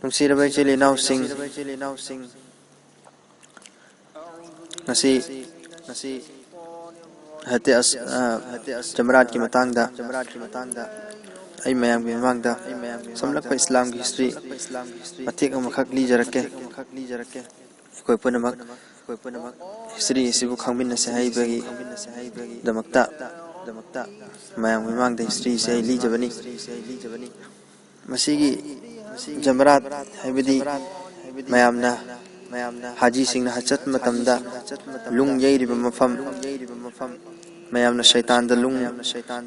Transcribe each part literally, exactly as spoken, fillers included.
ꯅꯨꯡꯁꯤꯔꯕ ꯏꯆꯤꯜ ꯏꯅꯥꯎꯁꯤꯡ, ꯉꯁꯤ ꯉꯁꯤ ꯍꯥꯏꯗꯤ ꯑꯁ ꯑ, ꯖꯃꯔꯥꯠꯀꯤ ꯃꯇꯥꯡꯗ ꯑꯩ ꯃꯌꯥꯝꯒꯤ ꯃꯃꯥꯡꯗ ꯁꯝꯂꯞꯄ ꯏꯁꯂꯥꯝꯒꯤ ꯍꯤꯁꯇ꯭ꯔꯤ ꯃꯇꯦꯛ ꯑꯃꯈꯛ ꯂꯤꯖꯔꯛꯀꯦ꯫ ꯑꯩꯈꯣꯏ ꯄꯨꯝꯅꯃꯛ ꯍꯤꯁꯇ꯭ꯔꯤ ꯑꯁꯤꯕꯨ ꯈꯪꯃꯤꯟꯅꯁꯦ ꯍꯥꯏꯕꯒꯤꯗꯃꯛꯇ ꯃꯌꯥꯝꯒꯤ ꯃꯃꯥꯡꯗ ꯍꯤꯁꯇ꯭ꯔꯤꯁꯦ ꯑꯩ ꯂꯤꯖꯕꯅꯤ꯫ ꯃꯁꯤꯒꯤ ꯖꯃꯔꯥꯠ ꯍꯥꯏꯕꯗꯤ ꯃꯌꯥꯝꯅ ꯃꯌꯥꯝꯅ ꯍꯥꯖꯤꯁꯤꯡꯅ ꯍꯖ ꯆꯠꯄ ꯃꯇꯝꯗ ꯂꯨꯡ ꯌꯩꯔꯤꯕ ꯃꯐꯝ, ꯃꯌꯥꯝꯅ ꯁꯩꯇꯥꯟꯗ ꯂꯨꯡ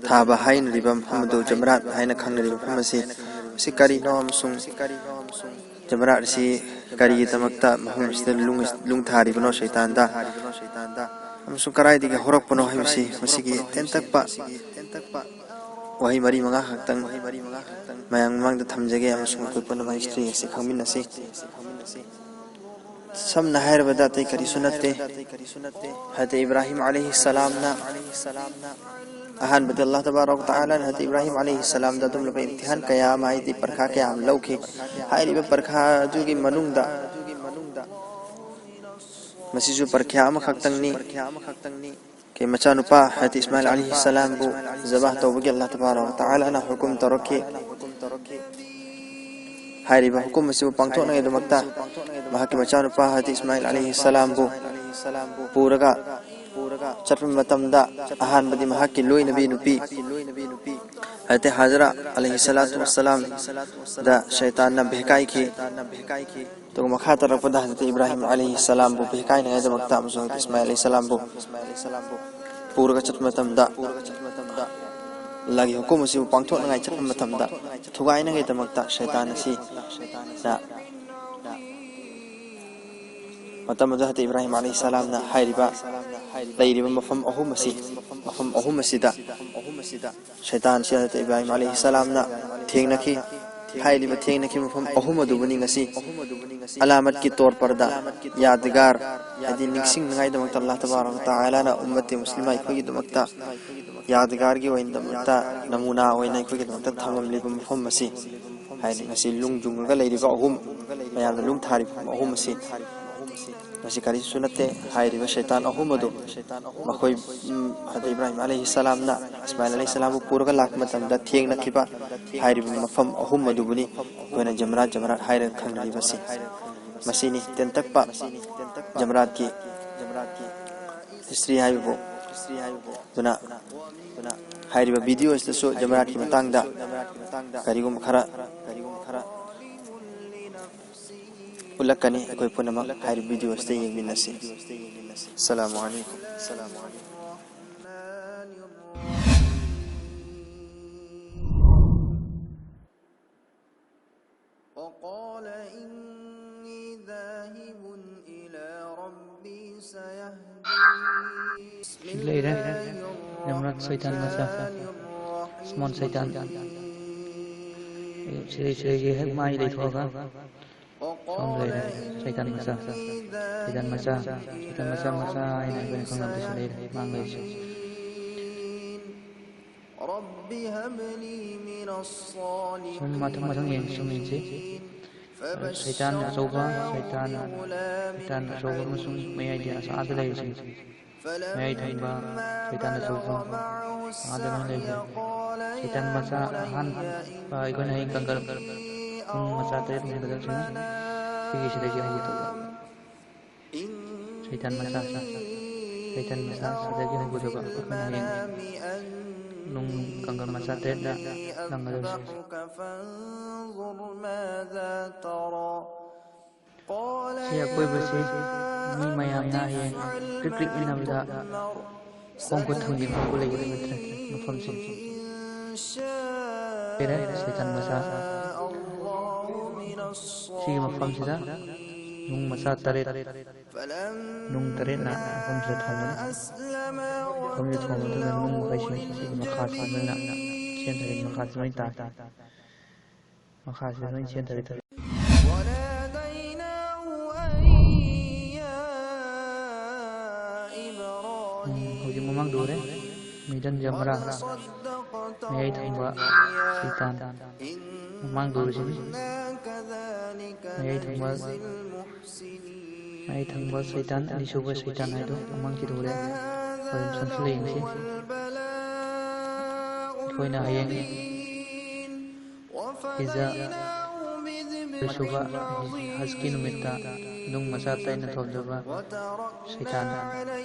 ꯊꯥꯕ ꯍꯥꯏꯅꯔꯤꯕ ꯃꯐꯝ ꯑꯗꯨ ꯖꯃꯔꯥꯠ ꯍꯥꯏꯅ ꯈꯪꯅꯔꯤꯕ ꯃꯐꯝ ꯑꯁꯤ, ꯃꯁꯤ ꯀꯔꯤꯅꯣ ꯑꯃꯁꯨꯡ ꯖꯃꯔꯥꯠ ꯑꯁꯤ ꯀꯔꯤꯒꯤꯗꯃꯛꯇ ꯃꯐꯝ ꯑꯁꯤꯗ ꯂꯨꯡ, ꯂꯨꯡ ꯊꯥꯔꯤꯕꯅꯣ ꯁꯩꯇꯥꯟꯗ, ꯑꯃꯁꯨꯡ ꯀꯗꯥꯏꯗꯒꯤ ꯍꯧꯔꯛꯄꯅꯣ ꯍꯥꯏꯕꯁꯤ, ꯃꯁꯤꯒꯤ ꯇꯦꯟꯇꯛꯄ ꯋꯥꯍꯩ ꯃꯔꯤ ꯃꯉꯥ ꯈꯛꯇꯪ ꯃꯌꯥꯝ ꯃꯃꯥꯡꯗ ꯊꯝꯖꯒꯦ, ꯑꯃꯁꯨꯡ ꯑꯩꯈꯣꯏ ꯄꯨꯝꯅꯃꯛ ꯍꯤꯁꯇ꯭ꯔꯤ ꯑꯁꯤ ꯈꯪꯃꯤꯟꯅꯁꯤ꯫ ꯁꯝꯅ ꯍꯥꯏꯔꯕꯗ ꯑꯇꯩ ꯀꯔꯤꯁꯨ ꯅꯠꯇꯦ꯫ ꯍꯥꯏꯗꯤ ꯏꯕ꯭ꯔꯥꯍꯤꯝ ꯑꯂꯩꯍꯤ ꯁꯂꯥꯝꯅ ꯑꯍꯥꯟꯕꯗ ꯑꯜꯂꯥꯍ ꯇꯕꯥꯔꯛ ꯋ ꯇꯥꯂꯥꯅ ꯍꯥꯏꯗꯤ ꯏꯕ꯭ꯔꯥꯍꯤꯝ ꯑꯂꯩꯍꯤ ꯁꯂꯥꯝꯗ ꯑꯗꯨꯝꯂꯕ ꯏꯝꯇꯤꯍꯥꯟ ꯀꯌꯥ ꯑꯃ, ꯍꯥꯏꯗꯤ ꯄꯔꯤꯈꯥ ꯀꯌꯥ ꯑꯃ ꯂꯧꯈꯤ꯫ ꯍꯥꯏꯔꯤꯕ ꯄꯔꯤꯈꯥ ꯑꯗꯨꯒꯤ ꯃꯅꯨꯡꯗ ꯃꯁꯤꯁꯨ ꯄꯔꯤꯈꯥ ꯑꯃꯈꯛꯇꯪꯅꯤ꯫ ꯀꯩ ꯃꯆꯥꯅꯨꯄꯥ ꯍꯥꯏꯗꯤ ꯏꯁꯃꯥꯏꯜ ꯑꯂꯩꯍꯤ ꯁꯂꯥꯝꯕꯨ ꯖꯕꯥꯍ ꯇꯧꯕꯒꯤ ꯑꯜꯂꯥꯍ ꯇꯕꯥꯔꯛ ꯋ ꯇꯥꯂꯥꯅ ꯍꯨꯀꯨꯝ ꯇꯧꯔꯛꯈꯤ꯫ ꯍꯥꯏꯔꯤꯕ ꯍꯨꯀꯨꯝ ꯑꯁꯤꯕꯨ ꯄꯥꯡꯊꯣꯛꯅꯉꯥꯏꯗꯃꯛꯇ ꯃꯍꯥꯛꯀꯤ ꯃꯆꯥꯅꯨꯄꯥ ꯍꯥꯏꯗꯤ ꯏꯁꯃꯥꯏꯜ ꯑꯂꯩꯍꯤ ꯁꯂꯥꯝꯕꯨ ꯄꯨꯔꯒ ꯆꯠꯄ ꯃꯇꯝꯗ ꯑꯍꯥꯟꯕꯗꯤ ꯃꯍꯥꯛꯀꯤ ꯂꯣꯏꯅꯕꯤ ꯅꯨꯄꯤ ꯍꯥꯏꯗꯤ ꯍꯥꯖꯔꯥ ꯑꯂꯩꯍꯤ ꯁꯂꯥꯇꯨ ꯋꯁꯁꯂꯥꯝꯗ ꯁꯩꯇꯥꯟꯅ ꯚꯦꯀꯥꯏꯈꯤ꯫ ꯑꯗꯨꯒ ꯃꯈꯥ ꯇꯥꯔꯛꯄꯗ ꯍꯖꯔꯠ ꯏꯕ꯭ꯔꯥꯍꯤꯝ ꯑꯂꯩꯍꯤ ꯁꯂꯥꯝꯕꯨ ꯚꯦꯀꯥꯏꯅꯉꯥꯏꯗꯃꯛꯇ ꯑꯃꯁꯨꯡ ꯍꯖꯔꯠ ꯏꯁꯃꯥꯏꯜ ꯑꯂꯩꯍꯤ ꯁꯂꯥꯝꯕꯨ ꯄꯨꯔꯒ ꯆꯠꯄ ꯃꯇꯝꯗ, ꯑꯜꯂꯥꯍꯒꯤ ꯍꯨꯀꯨꯝ ꯑꯁꯤꯕꯨ ꯄꯥꯡꯊꯣꯛꯅꯉꯥꯏ ꯆꯠꯄ ꯃꯇꯝꯗ ꯊꯨꯒꯥꯏꯅꯉꯥꯏꯗꯃꯛꯇ ꯁꯩꯇꯥꯟ ꯑꯁꯤ ꯃꯇꯝ ꯑꯗꯨ ꯍꯖꯔꯠ ꯏꯕ꯭ꯔꯥꯍꯤꯝ ꯑꯂꯩꯍꯤ ꯁꯂꯥꯝꯅ ꯍꯥꯏꯔꯤꯕ ꯂꯩꯔꯤꯕ ꯃꯐꯝ ꯑꯍꯨꯝ ꯑꯁꯤ, ꯃꯐꯝ ꯑꯍꯨꯝ ꯑꯁꯤꯗ ꯁꯩꯇꯥꯟꯁꯤ ꯍꯖꯔꯠ ꯏꯕ꯭ꯔꯥꯍꯤꯝ ꯑꯂꯩꯍꯤ ꯁꯂꯥꯝꯅ ꯊꯦꯡꯅꯈꯤ꯫ ꯍꯥꯏꯔꯤꯕ ꯊꯦꯡꯅꯈꯤꯕ ꯃꯐꯝ ꯑꯍꯨꯝ ꯑꯗꯨꯕꯨꯅꯤ ꯉꯁꯤ ꯑꯂꯥꯃꯠꯀꯤ ꯇꯣꯔ ꯄꯔꯗ, ꯌꯥꯗꯒꯥꯔ, ꯍꯥꯏꯗꯤ ꯅꯤꯡꯁꯤꯡꯅꯉꯥꯏꯗꯃꯛꯇ ꯑꯜꯂꯥꯍ ꯇꯕꯥꯔꯛ ꯋ ꯇꯥꯂꯥꯅ ꯎꯝꯃꯠꯇꯦ ꯃꯨꯁꯂꯤꯃ ꯑꯩꯈꯣꯏꯒꯤꯗꯃꯛꯇ ꯌꯥꯗꯒꯥꯔꯒꯤ ꯑꯣꯏꯅꯗꯃꯛꯇ, ꯅꯃꯨꯅꯥ ꯑꯣꯏꯅ ꯑꯩꯈꯣꯏꯒꯤꯗꯃꯛꯇ ꯊꯝꯂꯝꯂꯤꯕ ꯃꯐꯝ ꯑꯁꯤ, ꯍꯥꯏꯗꯤ ꯉꯁꯤ ꯅꯨꯡ ꯌꯨꯡꯉꯒ ꯂꯩꯔꯤꯕ ꯑꯍꯨꯝ, ꯃꯌꯥꯝꯅ ꯅꯨꯡ ꯊꯥꯔꯤꯕ ꯃꯐꯝ ꯑꯍꯨꯝ ꯑꯁꯤ, ꯃꯁꯤ ꯀꯔꯤꯁꯨ ꯅꯠꯇꯦ꯫ ꯍꯥꯏꯔꯤꯕ ꯁꯩꯇꯥꯟ ꯑꯍꯨꯝ ꯑꯗꯨ ꯃꯈꯣꯏ, ꯎꯝ, ꯍꯥꯏꯗꯤ ꯏꯕ꯭ꯔꯥꯍꯤꯝ ꯑꯂꯩꯍꯤ ꯁꯂꯥꯝꯅ ꯏꯁꯃꯥꯏꯜ ꯑꯂꯩꯍꯤ ꯁꯂꯥꯝꯕꯨ ꯄꯨꯔꯒ ꯂꯥꯛꯄ ꯃꯇꯝꯗ ꯊꯦꯡꯅꯈꯤꯕ ꯍꯥꯏꯔꯤꯕ ꯃꯐꯝ ꯑꯍꯨꯝ ꯑꯗꯨꯕꯨꯅꯤ ꯑꯩꯈꯣꯏꯅ ꯖꯃꯔꯥꯠ, ꯖꯃꯔꯥꯠ ꯍꯥꯏꯔꯒ ꯈꯪꯅꯔꯤꯕꯁꯤ꯫ ꯃꯁꯤꯅꯤ ꯇꯦꯟꯇꯛꯄ ꯖꯃꯔꯥꯠꯀꯤ ꯍꯤꯁꯇ꯭ꯔꯤ ꯍꯥꯏꯕꯕꯨ꯫ ꯑꯗꯨꯅ ꯍꯥꯏꯔꯤꯕ ꯚꯤꯗꯤꯑꯣ ꯑꯁꯤꯗꯁꯨ ꯖꯃꯔꯥꯠꯀꯤ ꯃꯇꯥꯡꯗ ꯀꯔꯤꯒꯨꯝꯕ ꯈꯔ ꯎꯠꯂꯛꯀꯅꯤ꯫ ꯑꯩꯈꯣꯏ ꯄꯨꯝꯅꯃꯛ ꯍꯥꯏꯔꯤꯕ ꯚꯤꯗꯤꯑꯣ ꯑꯁꯤꯗ ꯌꯦꯡꯃꯤꯟꯅꯁꯤ꯫ ꯑꯁꯂꯥꯃꯨ ꯑꯂꯩꯀꯨꯝ꯫ وقال إني ذاهب إلى ربي سيهدين. ꯁꯤ ꯂꯩꯔꯦ꯫ ꯖꯃꯔꯥꯠ ꯁꯩꯇꯥꯟ ꯃꯆꯥ꯫ ꯁ꯭ꯃꯣꯟ ꯁꯩꯇꯥꯟ꯫ ꯁꯤꯗꯩ, ꯁꯤꯗꯒꯤ ꯍꯦꯛ ꯃꯥꯏ ꯂꯩꯊꯣꯛꯑꯒ ꯁꯣꯝꯗ ꯂꯩꯔꯦ꯫ ꯁꯩꯇꯥꯟ ꯃꯆꯥ꯫ ꯁꯩꯇꯥꯟ ꯃꯆꯥ꯫ ꯁꯩꯇꯥꯟ ꯃꯆꯥ, ꯃꯆꯥ ꯍꯥꯏꯅ ꯑꯩꯈꯣꯏꯅ ꯈꯪꯅꯕꯗꯁꯨ ꯂꯩꯔꯦ꯫ ꯃꯥꯡ ꯂꯩꯔꯤꯁꯦ꯫ رب هب لي من الصالحين. ꯁꯨꯝ ꯃꯊꯪ ꯃꯊꯪ ꯌꯦꯡ-, ꯁꯨꯝ ꯌꯦꯡꯁꯤ꯫ ꯁꯩꯇꯥꯟ ꯑꯆꯧꯕ, ꯁꯩꯇꯥꯟ, ꯁꯩꯇꯥꯟ ꯑꯆꯧꯕ ꯑꯃꯁꯨꯡ ꯃꯌꯥꯏꯗꯤ ꯑꯁꯥꯗ ꯂꯩꯔꯤꯁꯤꯡ꯫ ꯃꯌꯥꯏ ꯊꯪꯕ ꯁꯩꯇꯥꯟ ꯑꯆꯧꯕ, ꯑꯁꯥꯗ ꯂꯣꯏ ꯂꯩꯈ꯭ꯔꯦ꯫ ꯁꯩꯇꯥꯟ ꯃꯆꯥ ꯑꯍꯥꯟꯕ ꯑꯩꯈꯣꯏꯅ ꯍꯌꯦꯡ ꯀꯪꯀꯔ ꯄꯨꯡ ꯃꯆꯥ ꯇꯔꯦꯠ ꯃꯈꯥꯏꯗ ꯆꯠꯁꯤꯅ ꯁꯤꯒꯤꯁꯤꯗꯒꯤ ꯍꯧꯒꯗꯕ꯫ ꯁꯩꯇꯥꯟ ꯃꯆꯥ, ꯁꯩꯇꯥꯟ ꯃꯆꯥ ꯁꯤꯗꯒꯤ ꯍꯧꯒꯗꯕ ꯑꯩꯈꯣꯏꯅ ꯍꯌꯦꯡ ꯅꯨꯡ ꯀꯪꯀꯔ ꯃꯆꯥ ꯇꯔꯦꯠꯇ ꯂꯪꯒꯗꯕꯁꯦ꯫ ꯁꯤ ꯑꯀꯣꯏꯕꯁꯤ ꯃꯤ ꯃꯌꯥꯝꯅ ꯍꯌꯦꯡ ꯀ꯭ꯔꯤꯛ ꯀ꯭ꯔꯤꯛ ꯏꯟꯅꯕꯗ ꯈꯣꯡ ꯈꯨꯠ ꯊꯥꯡꯖꯤꯟ ꯈꯣꯠꯄ ꯂꯩꯒꯗꯕ ꯅꯠꯇ꯭ꯔꯦ ꯃꯐꯝꯁꯤ꯫ ꯂꯩꯔꯦ ꯁꯩꯇꯥꯟ ꯃꯆꯥ꯫ ꯁꯤꯒꯤ ꯃꯐꯝꯁꯤꯗ ꯅꯨꯡ ꯃꯆꯥ ꯇꯔꯦꯠ, ꯅꯨꯡ ꯇꯔꯦꯠꯅ ꯃꯐꯝꯁꯤꯗ ꯊꯣꯡꯒꯅꯤ꯫ ꯃꯐꯝꯁꯤꯗ ꯊꯣꯡꯕ ꯃꯇꯨꯡꯗ ꯅꯨꯡ ꯃꯈꯩꯁꯤ ꯁꯤꯒꯤ ꯃꯈꯥꯁꯤꯗ ꯂꯣꯏꯅ ꯆꯦꯟꯊꯔꯒ ꯃꯈꯥꯁꯤꯗ ꯂꯣꯏꯅ ꯇꯥꯔꯦ꯫ ꯃꯈꯥꯁꯤꯗ ꯂꯣꯏ ꯆꯦꯟꯊꯔꯦ꯫ ꯎꯝ, ꯍꯧꯖꯤꯛ ꯃꯃꯥꯡꯗ ꯎꯔꯦ꯫ ꯃꯤꯗꯟ ꯖꯃꯔꯥ, ꯃꯌꯥꯏ ꯊꯪꯕ ꯁꯩꯇꯥꯟ꯫ ꯃꯃꯥꯡꯗ ꯎꯔꯤꯁꯤꯅꯤ꯫ ꯃꯌꯥꯏ ꯊꯪꯕ, ꯃꯌꯥꯏ ꯊꯪꯕ ꯁꯩꯇꯥꯟ, ꯑꯅꯤꯁꯨꯕ ꯁꯩꯇꯥꯟ ꯍꯥꯏꯗꯣ ꯃꯃꯥꯡꯒꯤꯗ ꯎꯔꯦ꯫ ꯑꯗꯨꯝ ꯆꯪꯁꯤꯜꯂ ꯌꯦꯡꯁꯤ꯫ ꯑꯩꯈꯣꯏꯅ ꯍꯌꯦꯡ ꯍꯤꯖ, ꯑꯅꯤꯁꯨꯕ ꯍꯖꯀꯤ ꯅꯨꯃꯤꯠꯇ ꯅꯨꯡ ꯃꯆꯥ ꯇꯥꯏꯅ ꯊꯣꯝꯖꯕ ꯁꯩꯇꯥꯟ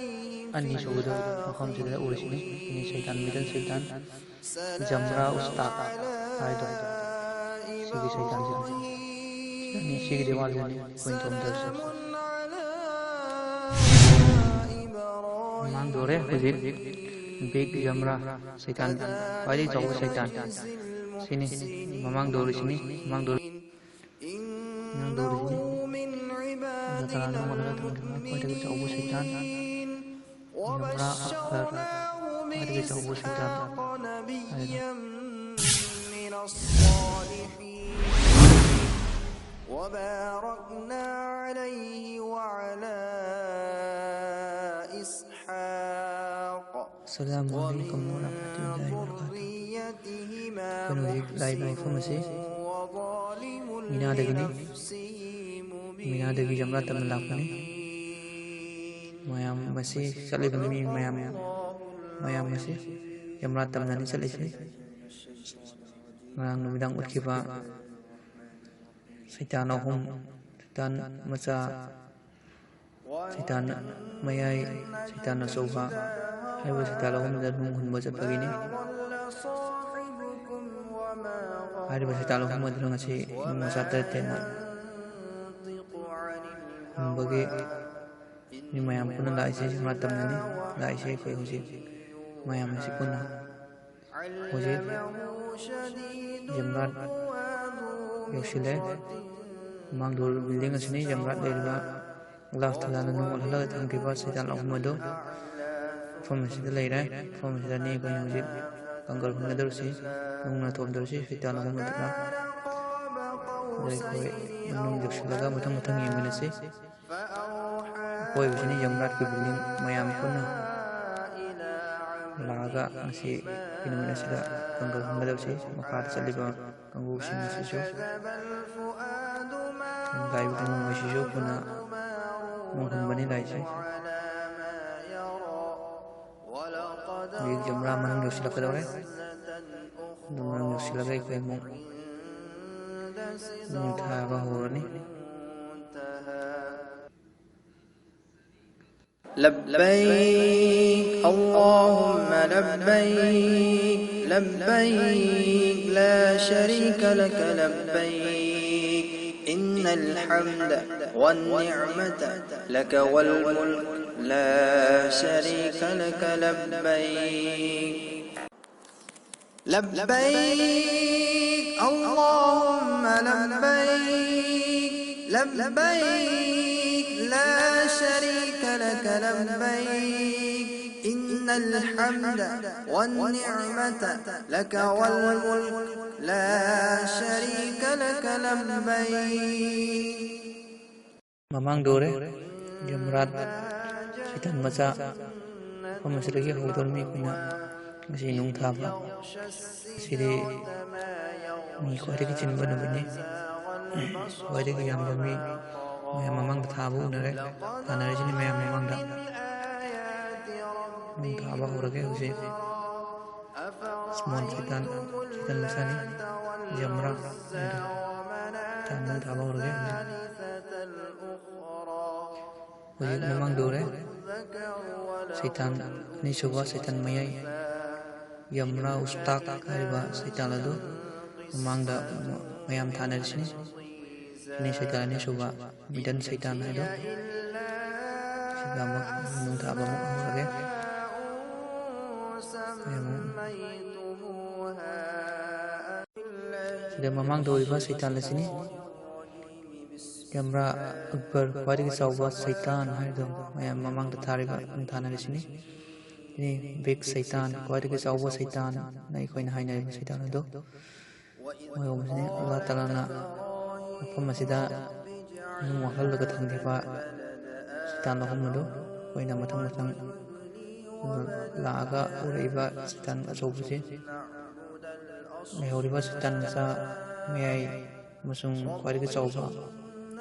ꯑꯅꯤꯁꯨꯕꯗ ꯃꯐꯝꯁꯤꯗ ꯎꯔꯤꯁꯤꯅꯤ꯫ ꯁꯤꯅꯤ ꯁꯩꯇꯥꯟ, ꯃꯤꯗꯜ ꯁꯩꯇꯥꯟ, ꯖꯝꯔꯥ ꯎꯁꯇꯥꯛ ꯍꯥꯏꯗꯣ꯫ ꯁꯤꯒꯤ ꯁꯩꯇꯥꯟꯁꯤꯅꯤ꯫ ꯁꯤꯒꯤ ꯗꯦꯋꯥꯜꯁꯤꯅꯤ ꯑꯩꯈꯣꯏꯅ ꯊꯣꯝꯗꯕꯁꯦ꯫ ꯃꯃꯥꯡꯗ ꯎꯔꯦ ꯍꯧꯖꯤꯛ ꯕꯤꯛ ꯖꯝꯔꯥ ꯁꯩꯇꯥꯟ, ꯈ꯭ꯋꯥꯏꯗꯒꯤ ꯆꯥꯎꯕ ꯁꯩꯇꯥꯟ꯫ ꯁꯤꯅꯤ ꯃꯃꯥꯡꯗ ꯎꯔꯤꯁꯤꯅꯤ, ꯃꯃꯥꯡꯗ ꯎꯔꯤ-, ꯃꯃꯥꯡꯗ ꯎꯔꯤꯁꯤꯅꯤ꯫ ꯑꯜꯂꯥꯍ ꯇꯥꯂꯥꯅ ꯃꯉꯣꯟꯗ ꯊꯝꯈꯤꯕ ꯈ꯭ꯋꯥꯏꯗꯒꯤ ꯆꯥꯎꯕ ꯁꯩꯇꯥꯟ ꯖꯝꯔꯥ ꯑꯛꯕꯔ, ꯈ꯭ꯋꯥꯏꯗꯒꯤ ꯆꯥꯎꯕ ꯁꯩꯇꯥꯟ ꯍꯥꯏꯅ꯫ وباركنا عليه وعلى إسحاق السلام عليكم ورحمة الله وبركاته. ذريتهما ꯑꯩꯈꯣꯏꯅ ꯍꯧꯖꯤꯛ ꯂꯥꯛꯏꯕ ꯃꯐꯝ ꯑꯁꯤ ꯃꯤꯅꯥꯗꯒꯤꯅꯤ꯫ ꯃꯤꯅꯥꯗꯒꯤ ꯖꯝꯔꯥ ꯇꯝꯅ ꯂꯥꯛꯄꯅꯤ꯫ ꯃꯌꯥꯝ ꯑꯁꯤ ꯆꯠꯂꯤꯕ ꯃꯤ ꯃꯌꯥꯝ, ꯃꯌꯥꯝ ꯑꯁꯤ ꯖꯝꯔꯥ ꯇꯝꯅꯅꯤ ꯆꯠꯂꯤꯁꯤ꯫ ꯉꯔꯥꯡ ꯅꯨꯃꯤꯗꯥꯡ ꯎꯠꯈꯤꯕ ꯁꯩꯇꯥꯟ ꯑꯍꯨꯝ, ꯁꯩꯇꯥꯟ ꯃꯆꯥ, ꯁꯩꯇꯥꯟ ꯃꯌꯥꯏ, ꯁꯩꯇꯥꯟ ꯑꯆꯧꯕ ꯍꯥꯏꯔꯤꯕ ꯁꯩꯇꯥꯟ ꯑꯍꯨꯝꯗ ꯅꯨꯡ ꯍꯨꯟꯕ ꯆꯠꯄꯒꯤꯅꯤ꯫ ꯍꯥꯏꯔꯤꯕ ꯁꯩꯇꯥꯟ ꯑꯍꯨꯝ ꯑꯗꯨꯅ ꯉꯁꯤ ꯅꯨꯡ ꯃꯆꯥ ꯇꯔꯦꯠ ꯇꯔꯦꯠꯅ ꯍꯨꯟꯕꯒꯤ ꯃꯤ ꯃꯌꯥꯝ ꯄꯨꯟꯅ ꯂꯥꯛꯏꯁꯦ ꯖꯝꯔꯥ ꯇꯝꯅꯅꯤ꯫ ꯂꯥꯛꯏꯁꯦ ꯑꯩꯈꯣꯏ ꯍꯧꯖꯤꯛ ꯃꯌꯥꯝ ꯑꯁꯤ ꯄꯨꯟꯅ ꯍꯧꯖꯤꯛ ꯖꯝꯔꯥꯠ ꯌꯧꯁꯤꯜꯂꯦ꯫ ꯃꯃꯥꯡꯗ ꯎꯔꯤꯕ building ꯑꯁꯤꯅꯤ ꯖꯝꯔꯥꯠ ꯂꯩꯔꯤꯕ꯫ ꯑꯜꯂꯥꯍ ꯇꯥꯂꯥꯅ ꯅꯨꯡ ꯑꯣꯜꯍꯜꯂꯒ ꯊꯝꯈꯤꯕ ꯁꯩꯇꯥꯟ ꯑꯍꯨꯝ ꯑꯗꯨ ꯃꯐꯝ ꯑꯁꯤꯗ ꯂꯩꯔꯦ꯫ ꯃꯐꯝ ꯑꯁꯤꯗꯅꯤ ꯑꯩꯈꯣꯏꯅ ꯍꯧꯖꯤꯛ ꯀꯪꯒꯜ ꯍꯨꯟꯒꯗꯧꯔꯤꯁꯤ, ꯅꯨꯡꯅ ꯊꯣꯝꯗꯧꯔꯤꯁꯤ ꯁꯩꯇꯥꯟ ꯑꯍꯨꯝ ꯑꯗꯨꯅ꯫ ꯑꯗ ꯑꯩꯈꯣꯏ ꯃꯅꯨꯡ ꯌꯧꯁꯤꯜꯂꯒ ꯃꯊꯪ ꯃꯊꯪ ꯌꯦꯡꯃꯤꯟꯅꯁꯤ꯫ ꯑꯀꯣꯏꯕꯁꯤꯅ ꯖꯝꯔꯥꯠꯀꯤ building ꯃꯌꯥꯝ ꯄꯨꯟꯅ ꯂꯥꯛꯑꯒ ꯉꯁꯤ ꯅꯨꯃꯤꯠ ꯑꯁꯤꯗ ꯄꯥꯡꯒꯜ ꯍꯟꯒꯗꯕꯁꯤ, ꯃꯈꯥꯗ ꯆꯠꯂꯤꯕ ꯀꯥꯡꯕꯨꯁꯤꯡ ꯑꯁꯤꯁꯨ, ꯂꯥꯛꯏꯕ ꯀꯥꯡꯕꯨ ꯑꯁꯤꯁꯨ ꯄꯨꯟꯅ ꯃꯥꯡꯍꯟꯕꯅꯤ ꯂꯥꯛꯏꯁꯦ꯫ ꯍꯧꯖꯤꯛ ꯖꯝꯔꯥ ꯃꯅꯨꯡ ꯌꯧꯁꯤꯜꯂꯛꯀꯗꯧꯔꯦ꯫ ꯑꯗꯨ ꯃꯅꯨꯡ ꯌꯧꯁꯤꯜꯂꯒ ꯑꯩꯈꯣꯏ ꯑꯃꯨꯛ ꯅꯨꯡ ꯊꯥꯕ ꯍꯧꯔꯅꯤ꯫ لبيك اللهم لبيك، لبيك لا شريك لك لبيك، إن الحمد والنعمة لك والملك لا شريك لك لبيك. لبيك اللهم لبيك، لبيك لا شريك لك لبيك، إن الحمد والنعمة لك والملك لا شريك لك لبيك. ꯃꯃꯥꯡꯗ ꯑꯣꯏꯔꯦ ꯖꯝꯔꯥꯠ ꯁꯩꯇꯥꯟ ꯃꯆꯥ ꯃꯐꯝ ꯑꯁꯤꯗꯒꯤ ꯍꯧꯗꯣꯔꯝꯃꯤ꯫ ꯑꯩꯈꯣꯏꯅ ꯉꯁꯤ ꯅꯨꯡ ꯊꯥꯕ ꯑꯁꯤꯗꯤ ꯃꯤ ꯈ꯭ꯋꯥꯏꯗꯒꯤ ꯆꯤꯟꯕ ꯅꯨꯃꯤꯠꯅꯤ꯫ ꯈ꯭ꯋꯥꯏꯗꯒꯤ ꯌꯥꯝꯕ ꯃꯤ ꯃꯌꯥꯝ ꯃꯃꯥꯡꯗ ꯊꯥꯕ ꯎꯅꯔꯦ꯫ ꯊꯥꯅꯔꯤꯁꯤꯅꯤ ꯃꯌꯥꯝ ꯃꯃꯥꯡꯗ꯫ ꯅꯨꯡ ꯊꯥꯕ ꯍꯧꯔꯒꯦ ꯍꯧꯖꯤꯛ꯫ ꯁꯃꯣꯟ ꯁꯩꯇꯥꯟ, ꯁꯩꯇꯥꯟ ꯃꯆꯥꯅꯤ꯫ ꯖꯝꯔꯥ ꯍꯥꯏꯗꯣ꯫ ꯁꯩꯇꯥꯟ ꯅꯨꯡ ꯊꯥꯕ ꯍꯧꯔꯒꯦ ꯍꯧꯖꯤꯛ꯫ ꯍꯧꯖꯤꯛ ꯃꯃꯥꯡꯗ ꯎꯔꯦ꯫ ꯁꯩꯇꯥꯟ ꯑꯅꯤꯁꯨꯕ, ꯁꯩꯇꯥꯟ ꯃꯌꯥꯏ, ꯌꯝꯔꯥ ꯎꯁꯇꯥꯛ ꯍꯥꯏꯔꯤꯕ ꯁꯩꯇꯥꯟ ꯑꯗꯨ ꯃꯃꯥꯡꯗ ꯃꯌꯥꯝ ꯊꯥꯅꯔꯤꯁꯤꯅꯤ꯫ ꯑꯅꯤ ꯁꯩꯇꯥꯟ ꯑꯅꯤꯁꯨꯕ, ꯃꯤꯗꯟ ꯁꯩꯇꯥꯟ ꯍꯥꯏꯗꯣ꯫ ꯁꯤꯗ ꯑꯃꯨꯛ ꯅꯨꯡ ꯊꯥꯕ ꯑꯃꯨꯛ ꯍꯧꯔꯒꯦ꯫ ꯁꯤꯗ ꯃꯃꯥꯡꯗ ꯎꯔꯤꯕ ꯁꯩꯇꯥꯟ ꯑꯁꯤꯅꯤ꯫ ꯌꯝꯔꯥ ꯑꯛꯕꯔ, ꯈ꯭ꯋꯥꯏꯗꯒꯤ ꯆꯥꯎꯕ ꯁꯩꯇꯥꯟ ꯍꯥꯏꯕꯗꯣ ꯃꯌꯥꯝ ꯃꯃꯥꯡꯗ ꯊꯥꯔꯤꯕ, ꯊꯥꯅꯔꯤꯁꯤꯅꯤ꯫ ꯁꯤꯅꯤ ꯕꯤꯛ ꯁꯩꯇꯥꯟ, ꯈ꯭ꯋꯥꯏꯗꯒꯤ ꯆꯥꯎꯕ ꯁꯩꯇꯥꯟꯅ ꯑꯩꯈꯣꯏꯅ ꯍꯥꯏꯅꯔꯤꯕ ꯁꯩꯇꯥꯟ ꯑꯗꯣ꯫ ꯃꯣꯏꯒꯨꯝꯕꯁꯤꯅꯤ꯫ ꯑꯜꯂꯥꯍ ꯇꯥꯂꯥꯅ ꯃꯐꯝ ꯑꯁꯤꯗ ꯅꯨꯡ ꯋꯥꯡꯈꯠꯂꯒ ꯊꯝꯈꯤꯕ ꯁꯩꯇꯥꯟ ꯑꯍꯨꯝ ꯑꯗꯨ ꯑꯩꯈꯣꯏꯅ ꯃꯊꯪ ꯃꯊꯪ ꯂꯥꯛꯑꯒ ꯎꯔꯛꯏꯕ ꯁꯩꯇꯥꯟ ꯑꯆꯧꯕꯁꯤ, ꯂꯩꯍꯧꯔꯤꯕ ꯁꯩꯇꯥꯟ ꯃꯆꯥ, ꯃꯌꯥꯏ ꯑꯃꯁꯨꯡ ꯈ꯭ꯋꯥꯏꯗꯒꯤ ꯆꯥꯎꯕ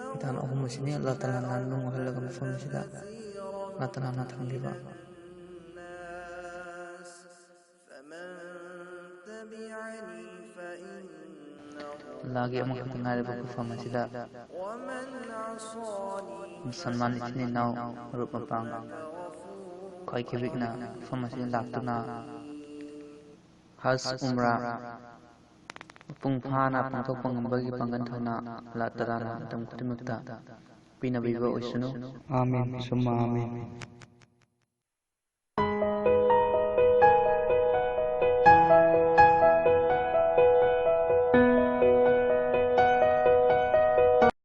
ꯁꯩꯇꯥꯟ ꯑꯍꯨꯝ ꯑꯁꯤꯅꯤ ꯑꯜꯂꯥꯍ ꯇꯥꯂꯥꯅ ꯅꯨꯡ ꯑꯣꯏꯍꯜꯂꯒ ꯃꯐꯝ ꯑꯁꯤꯗ ꯑꯜꯂꯥꯍ ꯇꯥꯂꯥꯅ ꯊꯝꯂꯤꯕ꯫ ꯑꯜꯂꯥꯍꯒꯤ ꯑꯃꯈꯛꯇ ꯉꯥꯏꯔꯕ ꯃꯐꯝ ꯑꯁꯤꯗ ꯃꯨꯁꯜꯃꯥꯟ ꯏꯆꯤꯟ ꯏꯅꯥꯎ, ꯃꯔꯨꯞ ꯃꯄꯥꯡ, ꯈ꯭ꯋꯥꯏ ꯈꯤꯕꯤꯛꯅ ꯃꯐꯝ ꯑꯁꯤꯗ ꯂꯥꯛꯇꯨꯅ ꯍꯖ ꯎꯝꯔꯥ ꯃꯄꯨꯡ ꯐꯥꯅ ꯄꯥꯡꯊꯣꯛꯄ ꯉꯝꯕꯒꯤ ꯄꯥꯡꯒꯜ ꯊꯧꯅꯥ ꯑꯜꯂꯥꯍ ꯇꯥꯂꯥꯅ ꯃꯇꯝ ꯈꯨꯗꯤꯡꯃꯛꯇ ꯄꯤꯅꯕꯤꯕ ꯑꯣꯏꯁꯅꯨ꯫ ꯑꯥꯃꯤꯟ, ꯁꯨꯝꯃ ꯑꯥꯃꯤꯟ꯫